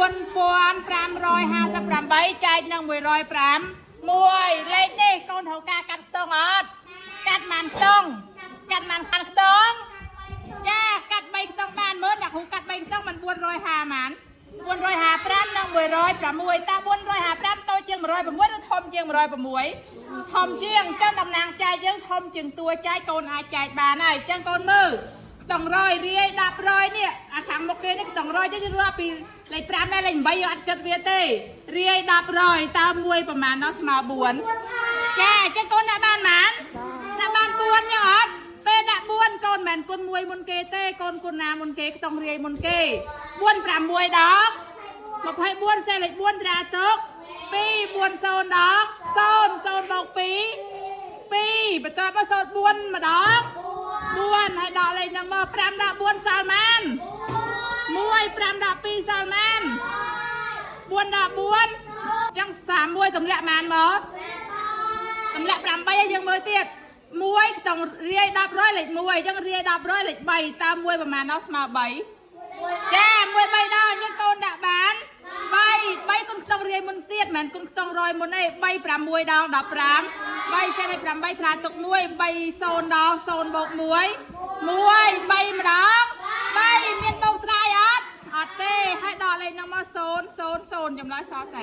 4558ចែកនឹង105 1លេខនេះកូនត្រូវការកាត់ខ្ទង់អត់កាត់ម៉ានខ្ទង់កាត់ម៉ានខានខ្ទង់ចាកាត់3ខ្ទង់បានមើលអ្នកគ្រូកាត់3ខ្ទង់มัน450ម៉ាន455និង106តើ455តូចជាង106ឬធំជាង106ធំជាងអញ្ចឹងតំណាងចែកយើងធំជាងតួចែកកូនអាចចែកបានហើយអញ្ចឹងកូនមើលខ្ទង់រយរាយ10រយនេះអាខាងមុខគេនេះខ្ទង់រយយើងរាប់ពីលេខ5ដែរលេខ8យើងអត់គិតវាទេរាយ10រយតើ1ប្រមាណដល់ស្មើ4ចាអញ្ចឹងកូនដាក់បានប៉ុន្មានដាក់បាន4ចឹងអត់ពេលដាក់4កូនមិនមែនគុណ1មុនគេទេកូនគុណណាមុនគេខ្ទង់រាយមុនគេ4 6ដង24សេះលេខ4ត្រាទុក2 4 0ដង0 0បូក2 2បន្ទាប់មកសូត្រ4ម្ដង4ហើយដកលេខហ្នឹងមក5ដល់4សល់ម៉ាន1 5ដល់2សល់ម៉ាន4ដល់4អញ្ចឹង31ទម្លាក់ម៉ានមកទម្លាក់8ឲ្យយើងមើលទៀត1ខ្ទង់រាយ10រយលេខ1អញ្ចឹងរាយ10រយលេខ3តើ1ប្រមាណដល់ស្មើ3ចា1 3ដល់អញ្ចឹងកូនដាក់បាន3 3គុណខ្ទង់រាយមុនទៀតមិនមែនគុណខ្ទង់រយមុនទេ3 6ដង15 3សេះលេខ8ត្រាទុក1 3 0ដង0បូក1 1 3ម្ដង3មានបូកត្រាយអត់អត់ទេហើយដកលេខហ្នឹងមក0 0 0ចម្លើយសល់43។